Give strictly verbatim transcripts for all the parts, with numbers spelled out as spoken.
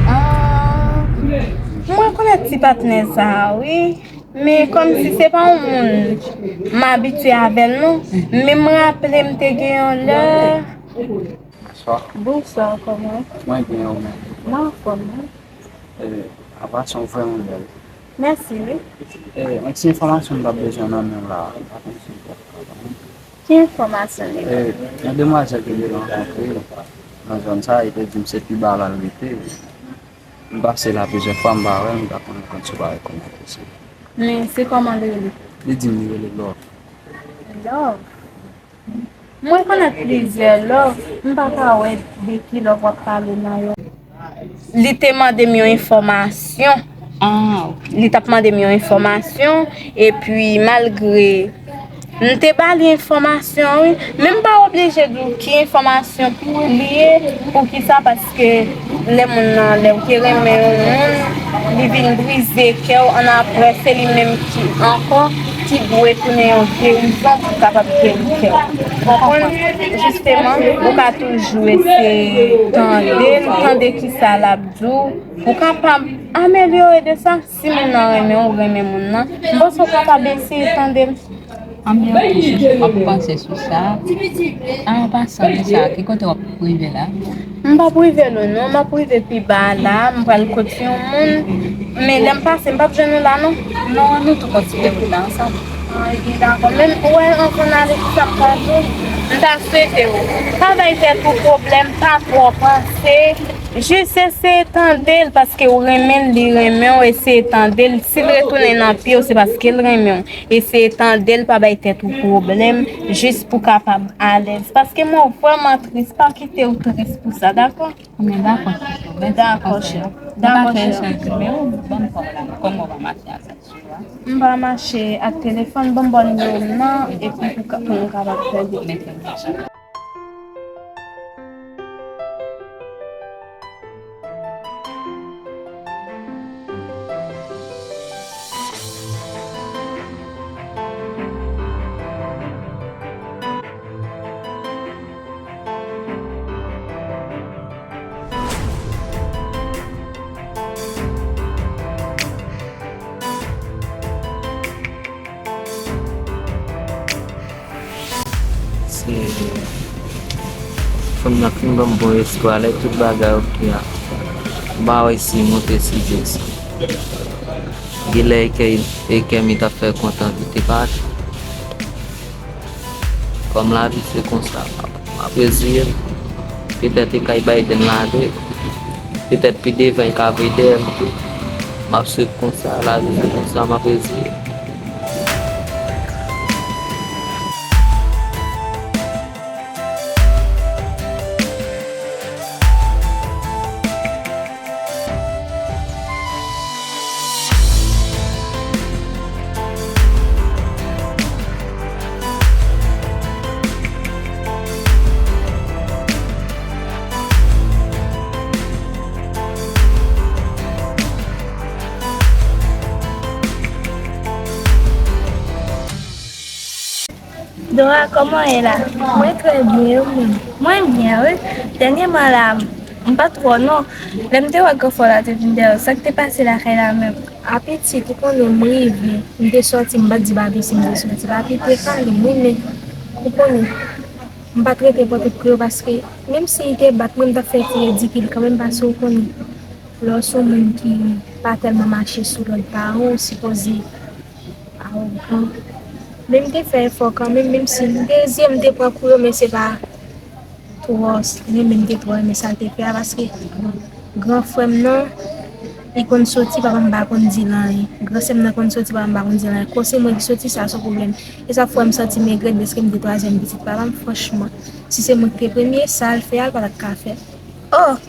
Ah, mwen rekonèt ti patnè sa a, wi. Men kòmsi se pa yon moun m abitye avè l, non. Men m raple m te gen yon lè. Bonswa. Bonswa, kòman? Mwen byen, ou menm? Mwen anfòm, wi. Eh, avan se yon vrèman bèl. Mèsi, wi. Eh, yon ti enfòmasyon m t ap bezwen nan men w la. M pa konn si w pral kapab ban m. Ki enfòmasyon li? Eh, yon demwazèl ke m te rankontre nan zòn sa, li te di m se Kiba la l rete. M pase la plizyè fwa, m pa wè l, m ta konn konn si w pa rekonèt li. Men se kòman li rele? Li di m li rele Love. Love? Mwen konèt plizyè Love, m pa ka wè de ki Love w ap pale nan yo. Li te mande m yon enfòmasyon. Ah, ok. Li t ap mande m yon enfòmasyon, epi malgre m te ba li enfòmasyon, wi, men m pa oblije di w ki enfòmasyon pou li ye, poukisa, paske lè moun nan, lè w te renmen yon moun, li vin brize kè w, annapre se li menm ki ankò, ki dwe tounen yon vye rezon pou kapab geri kè w. Konprann? Jisteman, ou ka toujou eseye tande l, tande kisa l ap di w, pou kapab amelyore de sa. Si moun nan renmen w, ou renmen moun nan, m panse w kapab eseye tande l. Anben, ok, chouchou, m ap panse sou sa. An pasan de sa, ki kote w ap rive la? M p ap rive lwen, non. M ap rive pi ba a la. M pral kot yon moun. Men lè m pase, m p ap jwenn ou la, non. Non, nou tou kontinye wout la ansanm. Ah, ok, dakò. Men ou wè, anvan n ale, ki sa m pral di w? M ta swete w pa bay tèt ou pwoblèm, pa twò panse. Jis eseye tande l, paske w renmen l, li renmen w, eseye tande l. Si l retounen nan pye w, se paske l renmen w. Eseye tande l, pa bay tèt ou pwoblèm, jis pou kapab alèz. Paske mwen vrèman tris, pa kite w tris pou sa, dakò? Men dakò, chouchou. Mèsi pou konsèy yo. Dakò, chè. Mwen pa fè echanj nimewo, ban m pa w la. Kòman w pa mache avèk sou a? M pa mache ak telefòn, ban m ba w nimewo m nan, epi pou ka, pou nou kapab fè de. Mèsi. Se fanm nan fin ban m bon espwa, lè tout bagay oke a. M pa wè si monte si desann. Gen lè e kè, e kè m t ap fè kontan kite pati. Kòm lavi se konsa, m ap reziye m. Petèt e kay Biden lage, petèt pi devan e ka vre dèyè m tou. M ap swiv konsa, lavi se konsa, m ap reziye m. Dora, kòman w ye la? Mwen trè byen, e ou menm? Mwen byen, wi. Dènyèman la, m pa twò non. Lè m te wè gran frè w la te vin dèyè w, sa k te pase lakay la menm? A pitit, ou konnen m rive, m te sòti, m pa t di papi si m te sòti. Papi te pale m, wi, men ou konnen, m pa t rete pran tout pou yo paske menm si li te bat mwen, m t ap fè ti ridikil kanmenm paske ou konnen, lè w se yon moun ki pa tèlman mache sou lòd paran w, ou sipoze awogan. Men m te fè efò kanmenm, menm si m te zi, m te pran kou yo, men se pa twò renmen, m te twò renmen sa l te fè a, paske gran frè m nan, li konn soti, papa m pa konn di l anyen. Gran sè m nan konn soti, papa m pa konn di l anyen. Kon se mwen ki soti, sa se yon pwoblèm. E sa fè m santi m regrèt dèske m te twazyèm pitit papa m, franchman. Si se mwen ki te premye, sa l fè a, l pa t ap ka fè. Oh!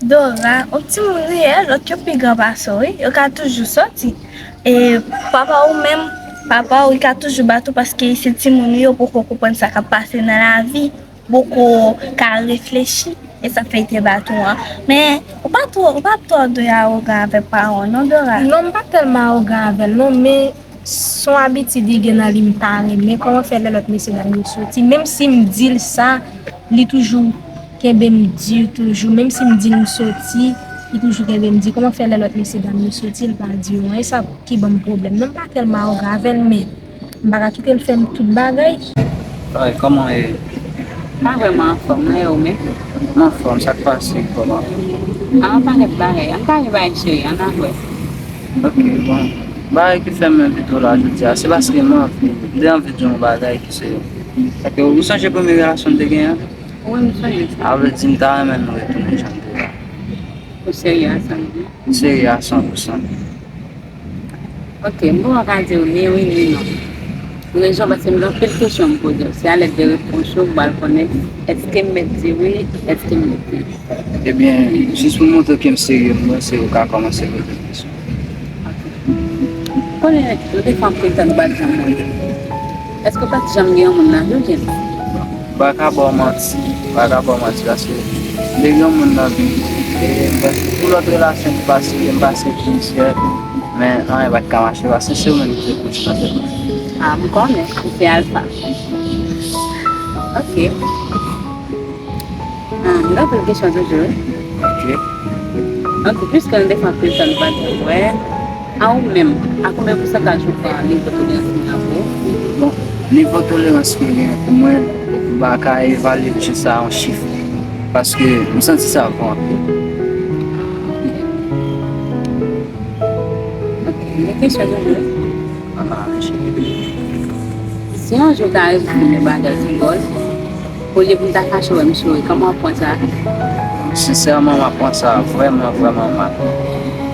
Dora, yon timoun reyèl, lòt yo pi gran pase w, wi. Yo ka toujou sòti. E papa w menm, papa w, li ka toujou bat ou paske se timoun wi, yo poko konprann sa k ap pase nan lavi, poko ka reflechi. E sa fè l te bat ou an. Men, ou pa twò, ou pa twò dwe awogan avèk paran w, non, Dora. Non, m pa tèlman awogan avè l, non, men se yon abitid li gen nan li m pa renmen. Kòman fè lè lòt mesyedam yo soti, menm si m di l sa, li toujou kenbe m di toujou. Menm si m di l m soti, li toujou kenbe m di. Kòman fè lè lòt mesye dam yo soti, li pa di yo anyen? Sa ki ban m pwoblèm. Non, m pa tèlman awogan avè l, men m pa ka kite l fè m tout bagay. Ay, kòman w ye? M pa vrèman anfòm, non, e ou menm? M anfòm, sa k pase, kòman? A, yon pakèt bagay. Ann pale bagay seri, ann avè. Ok, bon. Bagay ki fè m envite w la jodi a, se paske m anvi, m te anvi di w yon bagay ki serye. Paske ou sonje premye relasyon m te genyen an? Wi, m sonje sa. Sa vle di m ta renmen nou retounen jan n te ye a. Ou serye a san pou san? Ou serye a san pou san. Ok, m poko ka di w ni wi ni non. Rezon paske m gen anpil kesyon m poze w. Se a lèt de repons ou m pral konnen èske m mèt di wi, èske m mèt di non. Ebyen, jis pou montre ke m serye, m panse ou ka kòmanse poze m kesyon. Ok. Konnen ou te fè anpil tan ou pa t janm wè. Èske w pa t janm gen yon moun nan vi w, James? M pa ka ba w manti, m pa ka ba w manti, paske m te gen yon moun nan vi m, e, pou lòt relasyon ki pase, m pase plizyè, men anyen pa t ka mache, paske se ou menm ki te plis nan tèt mwen. A, m konnen, ou se Alpha. Ok. Ah, m gen anpil kesyon toujou, wi. Ok. Ok, piske nou te fè anpil tan nou pa t wè, a ou menm, a konbyen pousantaj ou pran nivo tolerans mwen an pou ou? Bon, nivo tolerans mwen gen pou mwen, m pa ka evalye l jis a yon chif, paske m santi sa vo anpil. Ok, m gen kesyon toujou. Si yon jou w ta rive fin yon bagay sou kò l, olye pou m ta fache wè m souri, kòman w ap pran sa? Sensèman, m ap pran sa vrèman, vrèman mal.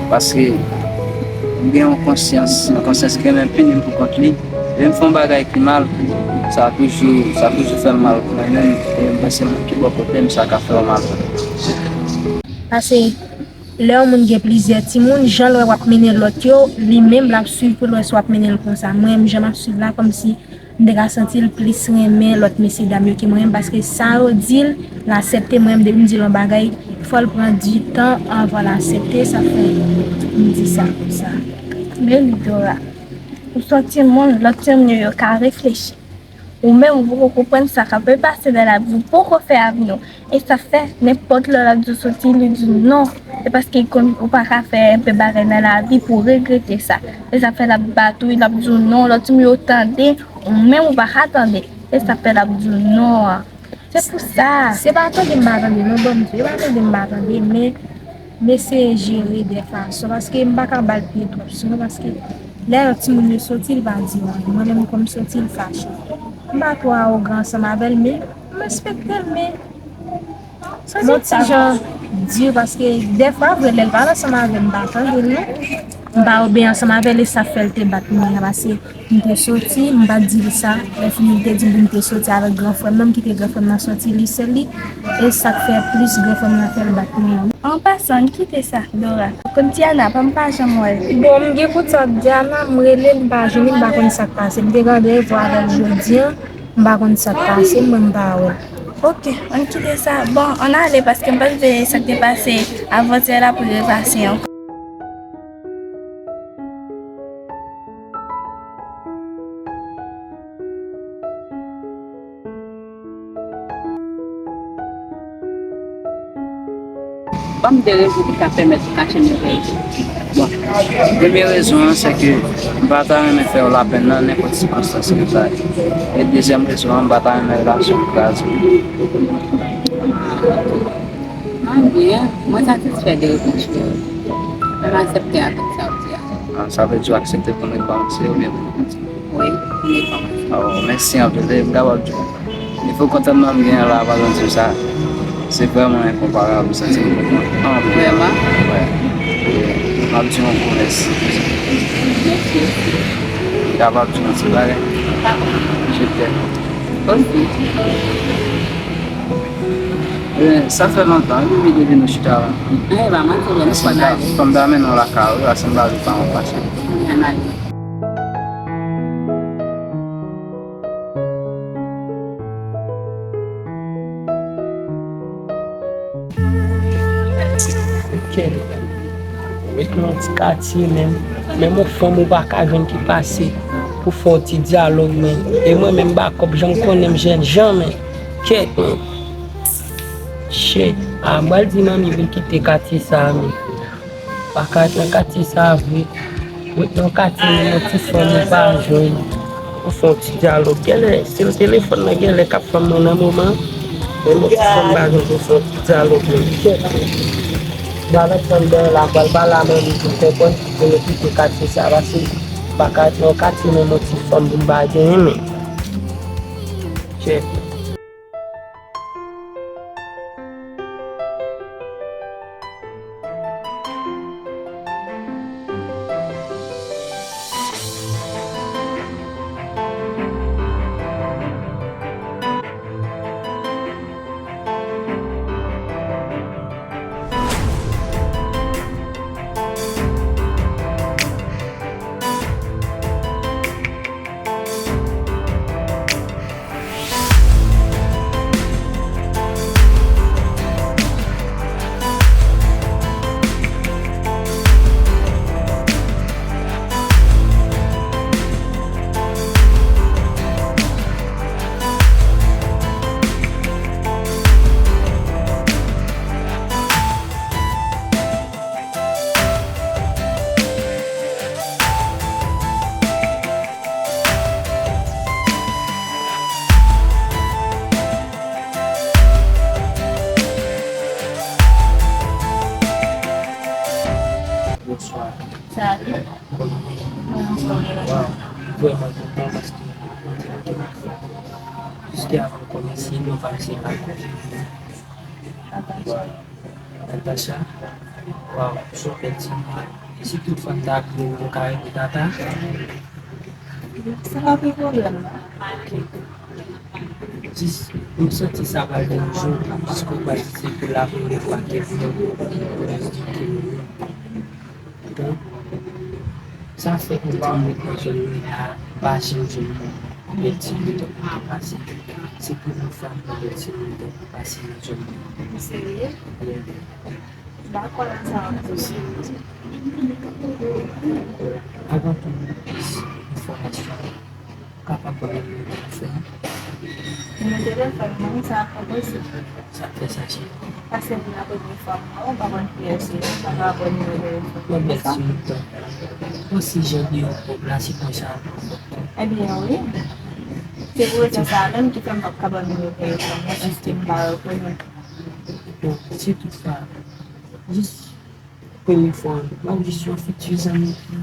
Paske m gen yon konsyans, yon konsyans ki renmen pini m pou kont li. Lè m fè yon bagay ki mal, sa toujou, sa toujou fè m mal pou mwen menm. E m panse moun ki bò kote m, sa ka fè w mal. Pase Lè yon moun gen plizyè timoun, jan l wè w ap mennen lòt yo, li menm l ap swiv pou l wè si w ap mennen l konsa. Mwen menm, jan m ap swiv la, kòmsi m te ka santi l plis renmen lòt mesye dam yo ke mwen menm, paske sa yo di l, l aksepte. Mwen menm, depi m di l yon bagay, fò l pran di tan anvan l aksepte. Sa fè m di sa konsa. Men Lidora, ou se yon timoun, lòt timoun yo, yo ka reflechi. Ou menm, ou poko konprann sa k ap pase nan lavi w, ou poko fè avni w. E sa fè, nenpòt lè l ap di w soti, li di w non. Se paske li konn ou pa ka fè enpe bagay nan lavi pou w regrete sa. E sa fè l ap bat ou, l ap di w non, lòt timoun yo tande, ou menm ou pa ka tande. E sa fè l ap di w non an. Se pou sa. Se pa tande m pa tande non, Bondye, se pa tande m pa tande, men m eseye jere de fason, paske m pa ka ba l pye twòp sou non, paske lè lòt timoun yo soti, li pa di anyen. Mwen menm, kòm m soti, li fache. M pa twò awogan ansanm avè l, men m respekte l, men m yon ti jan di, paske dèfwa, vre, lè l pa ansanm avè m, m pa tande l non. M pa obeyi ansanm avè l, e sa fè l te bat mwen an, paske m te soti, m pa t di l sa. Lè fini, li te di m pou m te soti avèk gran frè m nan, m kite gran frè m nan soti li sèl li. E sa k fè plis gran frè m nan fè l bat mwen an. An pasan, n kite sa, Dora. Kot Diana, pa m pa janm wè l. Bon, m gen kontak Diana, m rele l, m pa jwenn li, m pa konn sa k pase. M te gen randevou avè l jodi an, m pa konn sa k pase, mwen m pa wè l. Ok, ann kite sa. Bon, ann ale, paske m panse sa k te pase avantyè la pou repase ankò. Ban m de rezon ki ka pèmèt ou kache m yon vèyite. Bon, premye rezon an, se ke m pa ta renmen fè w lapenn nan nenpòt sikonstans ke sa ye. E dezyèm rezon an, m pa ta renmen relasyon an kraze. Mwen byen, mwen satisfè de repons ou yo. Mwen aksepte avèk sa w di a. Ah, sa vle di w aksepte pou n rekòmanse oubyen pou n kontinye? Wi, pou n rekòmanse. Oh, mèsi anpil. E m kapab di w, nivo kontantman m genyen la, pa bezwen di m sa. Se vrèman enkonparab, m santi m kontan anpil. Vrèman? Wi. E m ap di w yon gwo mèsi. Mèsi osi. M kapab di w yon ti bagay? Pa. Je t'aime. Osi. Eh, sa fè lontan wi, wi, depi nou chita la. Eh, pa manti vre, nou konn ale. Fò m ta mennen w lakay ou, paske m pa vle pa yon fache. Ann ale. Ok. Ou ret nan yon ti katye menm. Menm yon fanm ou pa ka jwenn ki pase pou fè yon ti dyalòg menm. E mwen menm bakòp, jan m konnen m jèn, janmen. Kèt menm. Che, a, m pral di manmi vin kite katye sa a, men. Pa ka ret nan katye sa a vre. Ret nan katye menm yon ti fanm ou pa jwenn. Ou fè yon ti dyalòg. Genlè, se nan telefòn nan, genlè k ap fanm nan nan moman. Men yon ti fanm pa jwenn pou fè yon ti dyalòg, men. Che. Ba lòt fanm dèyè la, m pral pale a manmi pou l konprann pou nou kite katye sa a, paske pa ka ret nan katye menm yon ti fanm pou n pa genyen, men. Che. Bonswa. Salut. Kòman w ye? Waw, vrèman kontan paske m te manke w. Jiskavan m kòmanse, nou pa se pa. Natacha. Waw, se yon bèl ti non. Si tout fanm ta rele w, ou ka rele Tata? Sa pa gen pwoblèm, non. Ok. Jis, m santi sa pral deranje w, jis ke w pral di se pou la premyè fwa ke w wè m, ke w wè m. Donk, sa fè m di m ret nan zòn mwen la, m pa janm jwenn yon bèl ti moto pou m te pase. Se premye fwa m wè yon bèl ti moto pou pase nan zòn mwen. Serye? Yeah. M pa kwè nan sa w ap di. Avan tou, plis enfòmasyon. Ou kapab ban mwen nimewo telefòn ou? Nimewo telefòn mwen, sa pa posib. Sa k fè sa, cheri? Paske m la premye fwa m wè w, m pa konn kiyès ou ye, m pa ka ba w nimewo telefòn mwen. Mwen bèl ti moto. Ou si jan de yon kòb la, se konsa. Ebyen, wi. Se pou rezon sa a menm ki fè m p ap ka ba w nimewo telefòn mwen, paske m pa rekonèt. Bon, si toutfwa, jis premye fwa, m ap jis yon fiti zanmi ki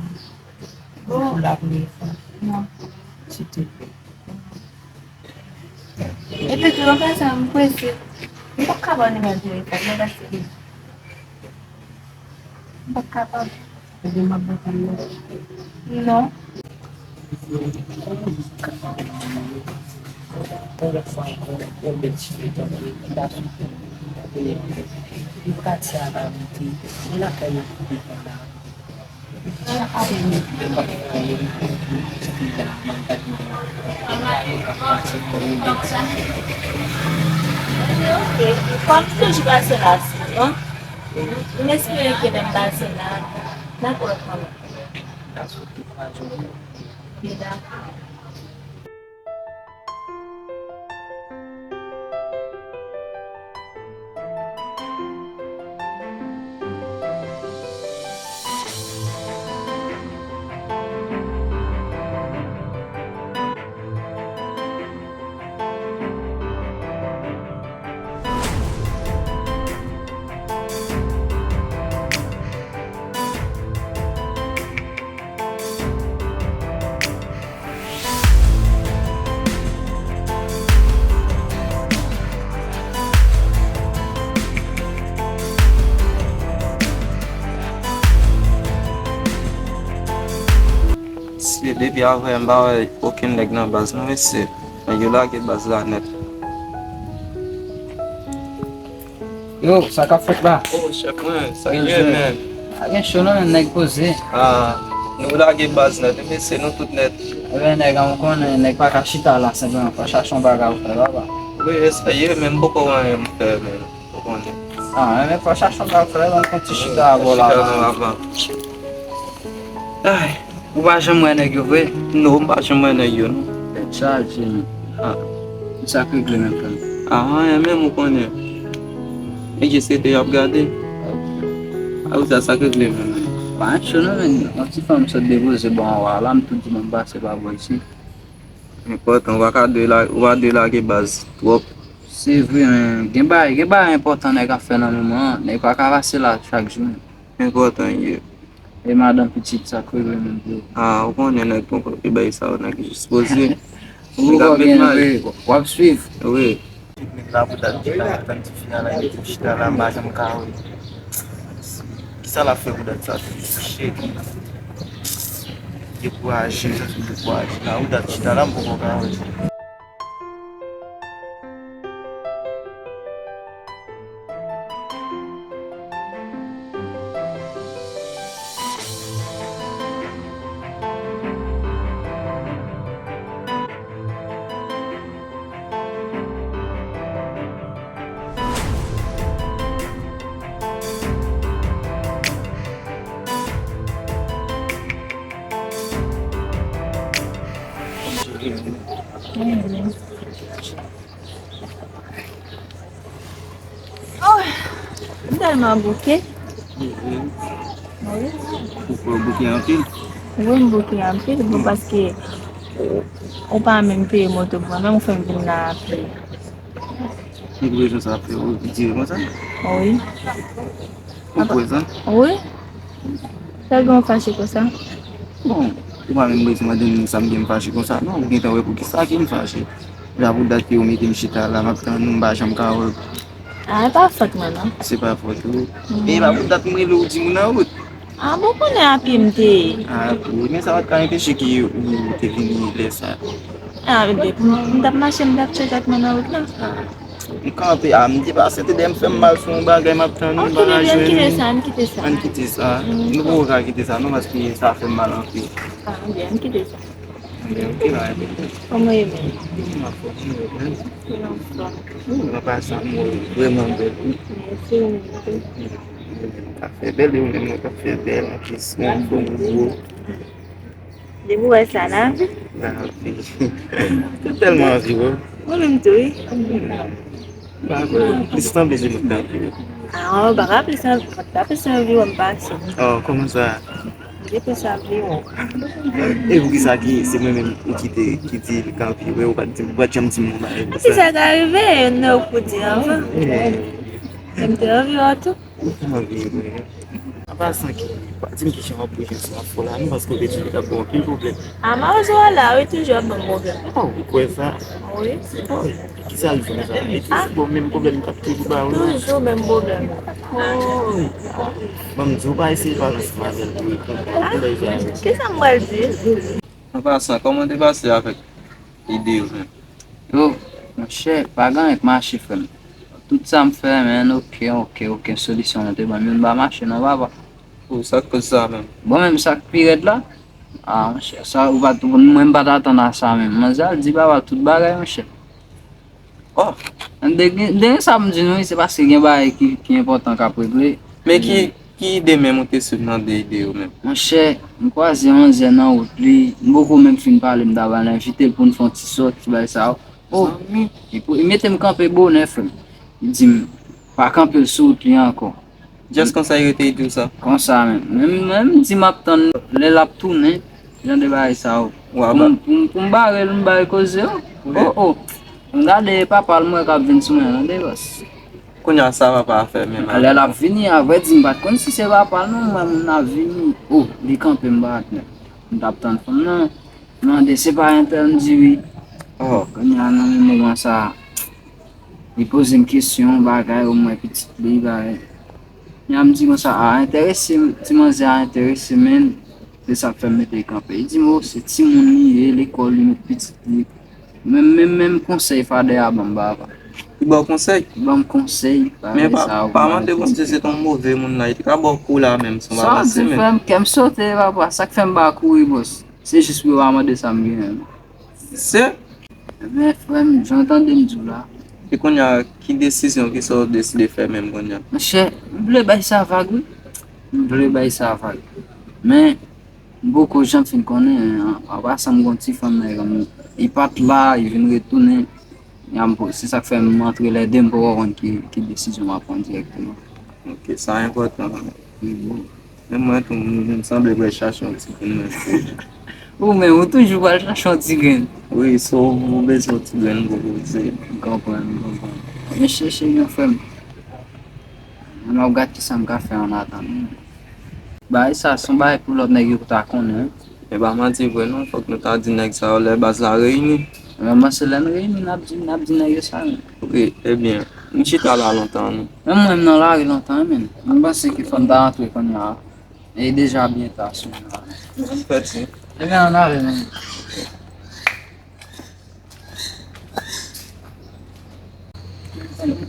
pou la premye fwa. Non. Silteplè. Epi tou, anplis sa, m prese. M p ap ka ba w nimewo telefòn mwen, paske m p ap kapab. Ebyen, m ap ba w l non. Non. Yon lòt fwa ankò, yon bèl ti feyton, e, e, e, e, e, katye a pa monte, e lakay yo koupe kòb la. Ok, kòm toujou pase la, sinon, m espere ke lè m pase la, n ap wè kanmenm. Dakò. Mesye, depi avè m pa wè okenn nèg nan baz non, mesye. Nèg yo lage baz la nèt. Yo, sa k ap fèt la? Oh, chèf mwen, sa k gen, men? Pa gen cho non, men nèg poze. Ah, nou lage baz nèt, wi, mesye, nou tout nèt. Ebyen, nèg an, ou konnen, nèg pa ka chita la senpleman, fò chache yon bagay ou fè, papa. Wi, eseye, men m poko wè anyen m fè, men, ou konnen. Ah, men fò chache yon bagay ou fè, ban m fè yon ti chita avè w la. Chita nan lava. Ay, ou pa janm wè nèg yo vre? Non, m pa janm wè nèg yo, non. Tèt chaje, men. Ah. Sa k regle, men, frè m? Ah, anyen menm, ou konnen. E jis rete y ap gade. A ou sa, sa k regle menm? Pa anyen cho non, men yon ti fanm sot depoze bò anwa la, m tou di m pase pa bò isi. Enpòtan, ou pa ka dwe la, ou pa dwe lage baz twòp. Se vre, men gen bagay, gen bagay enpòtan nèg ap fè nan moman an, nèg pa ka pase la chak jou. Enpòtan ye. E madanm pitit sa k regle menm pou yo. Ah, ou konnen nèg poko e bay sa yo, nèg jis poze. Ou poko gen vre, w ap swiv. Wi. Met la pou dat chita, tann ti fi a la, epi chita la, m pa janm ka wè. Kisa l ap fè pou dat sa? Shit. Dekouraje, m santi m dekouraje. La pou dat chita la, m poko ka wè. Oh, m tèlman bouke. Wi. Ou kwè w bouke anpil? Wi, m bouke anpil, bon, paske ou, ou pa menm peye moto pou mwen, menm ou fè m vin la a pye. Ou kwè jan sa ap fè ou dire konsa? Wi. Ou kwè sa? Wi. Sa gen w fache konsa? Bon, ou pa menm bezwen mande m sa m gen m fache konsa, non. Ou gentan wè poukisa ke m fache. Deja pou dat ke ou mete m chita la, m ap tann ou, m pa janm ka wè w. Ah, e pa fòt mwen, non. Se pa fòt ou. Mhm. E pa pou dat m rele w di m nan wout. Ah, bon, konnen a pye m te ye. Ah, wi, men sa pa t ka anpeche ke ou te vini lè sa. Ah, bebe, m t ap mache, m t ap tcheke ak mwen nan wout la. Ah. M kanpe a, m depase, te dèyè m fè m mal sou yon bagay, m ap tann ou, m pa ka jwenn ou. Ok, bebe, ann kite sa, ann kite sa. Ann kite sa. Mm. Nou poko ka kite sa, non, paske sa fè m mal anpil. Ah, bebe, ann kite sa. Bebe, ann kite sa. Kòman w ye menm? M anfòm, ou menm? M anfòm. Ou, an pasan, ou vrèman bèl, wi. Mèsi, ou menm tou. Ou menm, ou menm, ou fè bèl, e ou menm, ou fè bèl, an kesyon, anfòm, ou gwo. Depi w wè sa, n a anvi. N a anvi. Ou tèlman anvi, wi. Mwen menm tou, wi. M pa kwè. Plis tanpri se nou k t anvi, wi. Ah, ou pa ka plis anvi, ou pa plis anvi, wè m pase. Oh, kòman sa? Depi sa vle wè. E poukisa ki se mwen menm ou ki te, ki di l kanpe, ou pa t di, ou pa t janm di m yon bagay konsa? Poukisa ka rive, yon nèg ou di anvan. Eh. Mwen m te anvi wè tou. Ou te anvi, wi. An pasan ki, pa di m kijan w ap bouke sou afè la, non, paske ou te di li t ap ba w anpil pwoblèm. A, mawozo a la, wi, toujou ap ban m pwoblèm. Oh, ou kwè sa? Wi. Oh, kisa l di konsa? E toujou bon, menm pwoblèm li t ap toujou ba ou, non? Toujou menm pwoblèm. Oh. Ban m di w, pa eseye pale ansanm avè l pou reponn. Ah, kisa m pral di? An pasan, kòman te pase avèk ide yo menm? Yo, monchè, pa gen anyen k mache, frè m. Tout sa m fè, men okenn, okenn, okenn solisyon nou te ban m, youn pa mache non, papa. Oh, sa k koz sa menm? Bon, menm sa k pi rèd la, ah, monchè, sa, ou pa t, mwen m pa t atann a sa menm. Manzè al di papa tout bagay, monchè. Oh! Dènye, dènye sa m di nou, se paske gen bagay ki, ki enpòtan k ap regle. Men ki, ki ide menm ou te swiv nan de ide yo menm? Monchè, m kwaze yon manzè nan wout li, m poko menm fin pale, m ta pral envite l pou n fè yon ti sòti, ti bagay sa yo. Oh! Zanmi. Li pou, li mete m kanpe bonè, frè m. Li di m, pa kanpe l sou wout li ankò. Just konsa, li rete, li di w sa? Konsa menm. Menm, menm di m ap tann lè l ap tounen, jan de bagay sa yo. Pou m, pou m, pou m bare l, m bare koze yo. Wi. Oh, oh. M gade papa l, m wè k ap vin sou mwen, tande, bòs. Kounye a, sa papa a fè menm? Lè l ap vini, a vrè di, m pa t konn si se papa l, non, m wè moun ap vini. Oh, li kanpe, m pa t menm. M t ap tann fanm nan. Mande, se pa entèl, m di wi. Oh. Kounye a, nan menm moman sa a, li poze m kesyon, bagay, ou mwen pitit li, bagay. Kounye a, m di konsa, a, enterese m, ti manzè a enterese m, men se sa k fè m mete l kanpe. Li di m, o, se timoun li ye, lekòl li met pitit li. Menm, menm, menm konsèy fadè a ban m, papa. Li ba w konsèy? Li ban m konsèy, bagay sa yo. Men pa, pa mande Bondye se t yon move moun la, li te ka ba w kou la menm, se yon bagay se menm. Sa w di, frè m, kè m sote, papa, sa k fè m pa kouri, bòs. Se jis pou yo pa mande sa m genyen. Se? Ebyen, frè m, jan w tande m di w la. E kounye a, ki desizyon, kisa w deside fè menm kounye a? Monchè, m vle bay sa vag, wi. M vle bay sa vag. Men, m poko janm fin konnen, an, an pasan m gon ti fanm nan ranm li. Li pa t la, li vin retounen. Ya m po- se sa k fè m antre lè de, m poko konn ki, ki desizyon m ap pran dirèkteman. Ok, sa enpòtan. Wi, bon. Men mwen tou, m, m sanble vle chache yon ti grenn mwen. Ou menm, ou toujou pral chache yon ti grenn. Wi, so ou bezwen yon ti grenn pou poze. M konprann, m konprann. Men chèche yon frè m. Ann ap gad kisa m ka fè an atandan. Bagay sa, se yon bagay pou lòt nèg yo ta konnen. E pa manti vre non, fòk nou ta di nèg sa yo lè baz la reyini. Vrèman, se lè n reyini, n ap di, n ap di nèg yo sa yo. Wi, ebyen, m chita la lontan non. Menm mwen, m nan lari lontan, wi, men. M panse ke fò n ta antre kounye a. E deja byen ta sou mwen la. Fèt si. Ebyen, ann ale, men.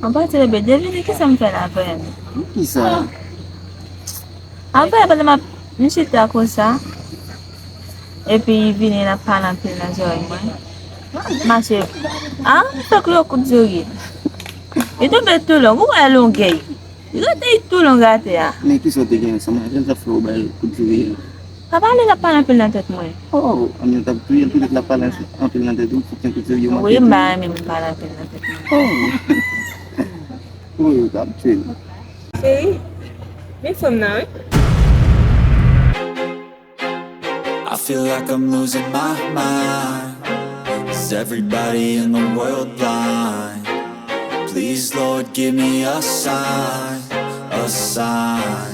Anba tele, bebe, devine kisa m fè la avè m. Kisa? Avè, pandan m ap, m chita konsa. Epi vini, l ap pale anpil nan zòrèy mwen. Mache. Ah, fèk yo kout zòrèy. Li tonbe tou long, ou wè longè. Li rete tou long atè a. Men kisa w te gen ansanm avè l, sa fè w ba l kout zòrèy a? Pa pale, l ap pale anpil nan tèt mwen. Oh, ann yo t ap touye l, petèt l ap pale anpil nan tèt ou, fòk gen kout zòrèy yo manke touye. Wi, m pa renmen moun pale anpil nan tèt mwen. Oh. Wi, yo t ap touye l. Cheri, men frè m nan, wi. I feel like I'm losing my mind. Is everybody in the world blind? Please, Lord, give me a sign, a sign.